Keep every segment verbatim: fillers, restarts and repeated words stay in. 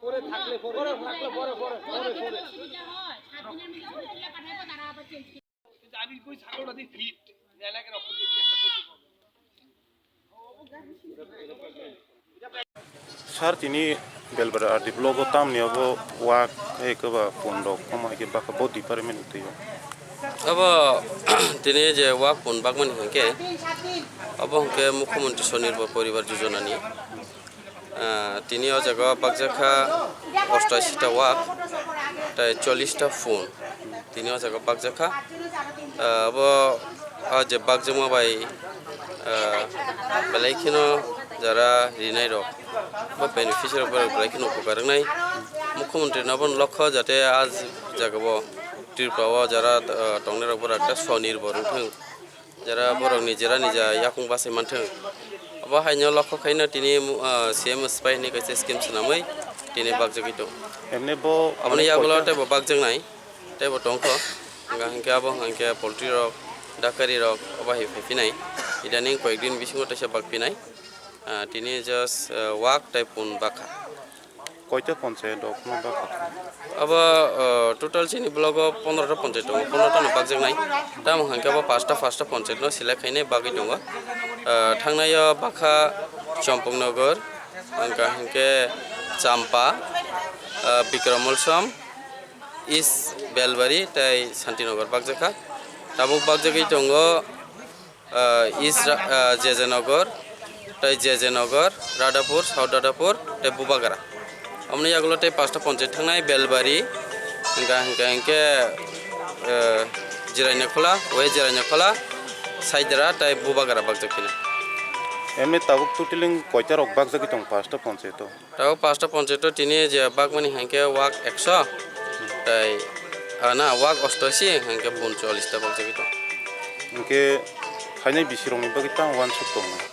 পরে থাকলে পরে, পরে, পরে, পরে, পরে, পরে। আমি কই ছাগলটা দিয়ে fit. Sir, tini Belbari R D block o tamni abo wak hai khe ba pun rok omo hai khe baka bo department ni twi o. Abo tini je wak pun bakmani hinkhe abo hinkhe Mukhyamantri Sonirbhor Poribar Yojana ni, ah, tini o jaga o bakjak kha ostashi ta wak tei chollish ta pun. Tini o jaga bakjak kha. Ah, abo, ah, je bakjakma bai, ah, belai kheno jara rinai rok, bo beneficiary rok belai kheno upokar wngnai. Mukhyamantri no bono lokho jate ah jaga o Tripura o jara, ah, tongnai rok borok ekta sonirbhor wngthung. Jara borok ni jera ni ja yakung bachai manthung. Abo hai no lokho khaino tini, ah, C M spai hinwi kaisa scheme swnamwi tini bakjagwi tongo. Emni bo aboni onek yagulo koita tei bo bakjaknai. Tei bo tongkho, hwnka hinkhe abo hwnka hinkhe poultry rok, dakari rok, obo hai phai phinai. Idaning koyek din bisingo teisa bak phinai. Ah, tini just, ah, wak tei pun bakha. Koita ponchayat rok no bakha? Abo, ah, total chini block o pondro ta ponchayat tongo, pondro ta no bakjaknai. Tamo hwnka hinkhe abo pasta, pasta ponchayat no select khainai bagwi tongo. Ah, thangnai o bakha Chompoknagar, hwnka hinkhe Champa, ah, Bikramolsom, East Belbari tei Santinagar bakjakha. Tabuk bakjagwi tongo, ah, East Ra-, ah, J J Nagar tei J J Nagar, Radhapur, South Radhapur tei Bubagra. Omoni yagulo tei pasta ponchayat thangnai Belbari, hwnka, hwnka hinkhe, ah, Jirainakhola, West Jirainakhola, Saidara tei Bubagra bakjak phino. Emni tabuk totaling koita rok bakjagwi tong pasta ponchayat o? Tabuk pasta ponchayat o tini je bakmani hinkhe wak ekso, tei, ah, na, wak ostashi, hinkhe pun chollish ta bakjagwi tong. Hinkhe phainai bisi rokni bagwi tamo uansuk tongnai?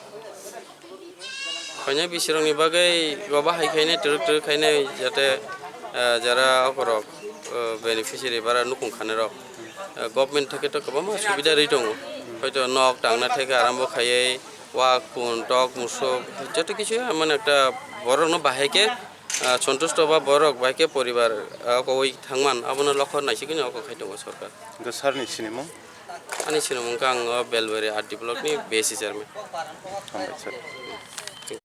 Phainai bisi rokni bagwi go bahai khainai, twrwk twrwk khainai, jate, ah, jara okorok, ah, beneficiary bara nukung khanai rok, ah, government theke to kwbangma subida rwi tongo. Hoito nok tangna theke arambo khaiwi, wak, pun, tok, musuk, joto kichu, mane, ekta borokno bahai khe, ah, sontusto ba borok bahai khe poribar, ah, kowi thangman, abono lokho naisigwino oko khai tongo sorkar. Hwnkhe sir ni sinimung? Ani sinimung khe ang o Belbari R D block ni B S C chairman. Hambai sir.